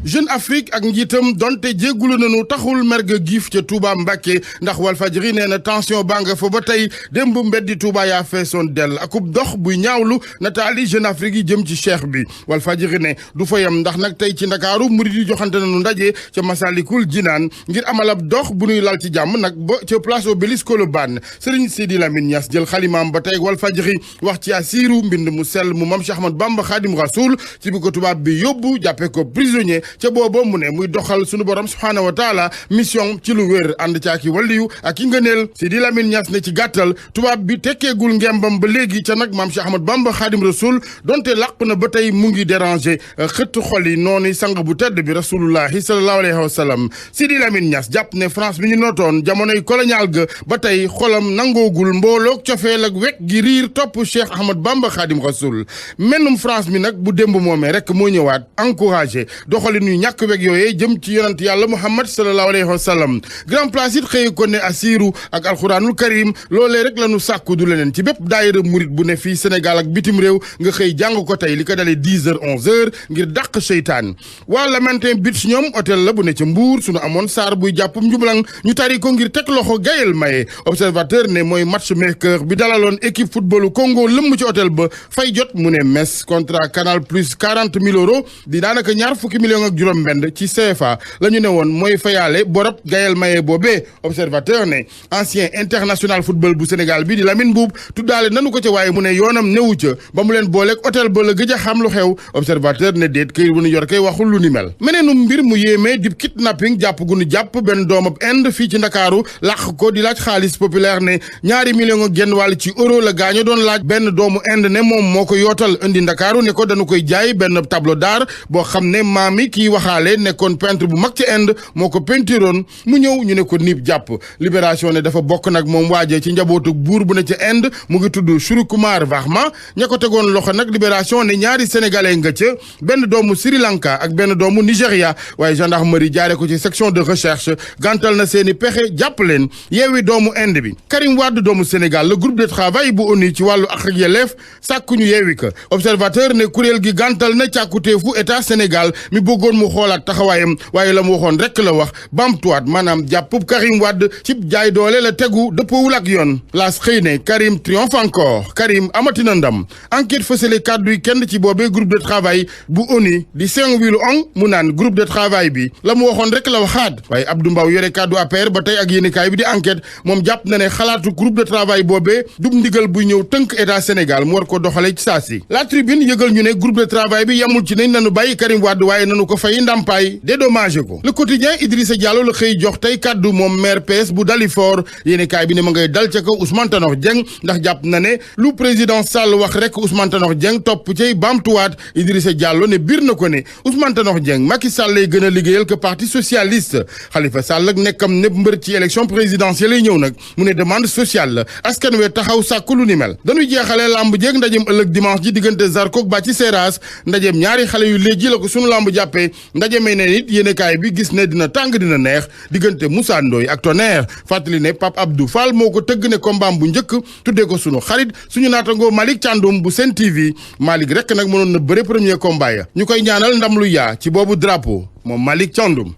Jeune Afrique ak njiitam donte jéggulu nañu taxul merga giif ca Touba Mbacké ndax Walfadjri nee na tension baa nga fa ba tey démb mbeddi Touba yaa feesoon dell akub dox buy ñaawlu nataali Jeune Afrique yi jëm ci cheikh bi Walfadjri ne du fa yam ndax nag tey ci Ndakaaru murid yi joxante nañu ndaje ca Masalikul Jinaan ngir amal ab dox bu nuy lal ci jàmm nag ba ca place Obélisque Colobane Serigne Sidi Lamine Niass jël xalimaam ba tey Walfadjri wax ci asiiru mbind mu sell mu Mame Cheikh Ahmadou Bamba Khadim Rasoul ci bi ko tubaab bi yóbbu jàppe ko prisonnier ca booba mu ne muy doxal sunu borom subhaanahu wa taala mission ci lu wér ànd caaki waliyu ak i ngëneel Sidi Lamine Niass ne ci gàttal tubaab bi tekkeegul ngembam ba léegi ca nag Maam Cheikh Ahmadou Bamba Xaadim Rasul donte làq na ba tey mu ngi déranger xëtt xol yi noonu sang bu tedd bi rasulullahi sallallahu alayhi wa sallam Sidi Lamine Niass jàpp ne France bi ñu nootoon jamonoy colonial ga ba tey xolam nangoogul mbooloog cofeel ak wekk gi riir topp Cheikh Ahmadou Bamba Xaadim Rasul mennum France mi nag bu démb moomee rek moo ñëwaat encouragé doxalin yu ñàkk weg yooyee jëm ci yonent yàlla Muhammad sallallahu alayhi wa sallam grand place it xëye ko ne asiru ak alxuraanul karim loolee rek la ñu sàkku du leneen ci bépp daayira murit bu ne fii Sénégal ak bitim réew nga xëy jàng ko tey li ko dalee 10h 11h ngir dàq seytaan waa Lamantin Beach ñoom hôtel la bu ne ca Mbuur suñu amoon saar buy jàppum njublang ñu tari ko ngir teg loxo Gaël Maye observateur ne mooy matchmaker bi dalaloon équipe footballu Congo lëmm ci hôtel ba fay jot mu ne mes contrat Canal Plus 40 000 euros di daanaka ñaar fukki millions ak juróom benn ci CFA la ñu ne woon mooy fayaale borob Gaël Maye boobee observateur ne ancien international football bu Sénégal bi di Lamine Mbuub tuddaale nanu ko ca waaye mu ne yoonam newu ca ba mu leen booleeg hôtel ba la gëj a xam lu xew observateur ne déet këyit bu nu yor kay waxul lu ni mel meneenum mbir mu yéemee dib kidnapping jàpp gu nu jàpp benn doomab Inde fii ci Ndakaaru làq ko di laaj xaalis populaire ne ñaari millions ak genn wàll ci euro la gaaño doon laaj benn doomu Inde ne moom moo ko yootal indi Ndakaaru ne ko dañu koy jaay benn tableau d'art boo xam ne maami kii waxaale nekkoon peintre bu mag ci Inde moo ko peinturoon mu ñëw ñu ne ko niib jàpp libération ne dafa bokk nag moom waaje ci njabootu buur bu ne ci Inde mu ngi tudd Shri Kumar Varma ña ko tegoon loxo nag libération ne ñaari sénégalais nga ca benn doomu Sri Lanka ak benn doomu Nigéria waaye gendarmerie jaare ko ci section de recherche gàntal na seeni pexe jàpp leen yeewi doomu Inde bi Karim Wade doomu Sénégal le groupe de travail bu ONU ci wàllu ak yelleef sàkku ñu yeewi ko observateur ne kuréel gi gàntal na càkkuteefu état Sénégal mi bëggoon mu xoolaat taxawaayam waaye la mu waxoon rek la wax bamtuwaat maanaam jàppub Karim Wade cib jaay doole la tegu dëppoowul ak yoon laas xëy ne Karim triomphe encore Karim amatina ndam enquête fësale kàddu yi kenn ci boobee groupe de travail bu ONU di Saint-Louis Ong mu naan groupe de travail bi la mu waxoon rek la waxaat waaye Abdou Mbaw yore kàddu APR ba tey ak yéenekaay bi di enquête moom jàpp na ne xalaatu groupe de travail boobee dub ndigal buy ñëw tënk état Sénégal mu war ko doxale ci saa si la tribune yëgal ñu ne groupe de travail bi yamul ci nañ nanu bàyyi Karim Wade waaye nanu ko fay ndàmpaay dédommagé ko le quotidien Idrissa Diallo la xëy jox tey kàddu moom maire PS bu Dalifort yéenekaay bi ne ma ngay dal ca kaw Ousmane Tanor Dieng ndax jàpp na ne lu président Sall wax rek Ousmane Tanor Dieng topp cay baamtuwaat Idrissa Diallo ne biir na ko ne Ousmane Tanor Dieng Macky Sall lay gën a liggéeyal que parti socialiste Khalifa Sall ak nekkam népp mbër ci élection présidentielle yi ñëw nag mu ne demande sociale la askan wee taxaw sàkku lu ni mel dañuy jeexale lamb jéeg ndajem ëllëg dimanche ji diggante Zarko ak Bathie Seras ndajem ñaari xale yu léegi la ko sunu lamb jàppee ndajemee ne nit yéenekaay bi gis ne dina tàng dina neex diggante Moussa Ndoye ak Tonnerre fàttali ne Pape Abdou Fall moo ko tëgg ne combat bu njëkk tuddee ko sunu xarit suñu naatangoo Malick Thiandoum bu Sen TV Malick rek nag mënoon na bëre premier combat ya ñu koy ñaanal ndam lu yaa ci boobu drapeau moom Malick Thiandoum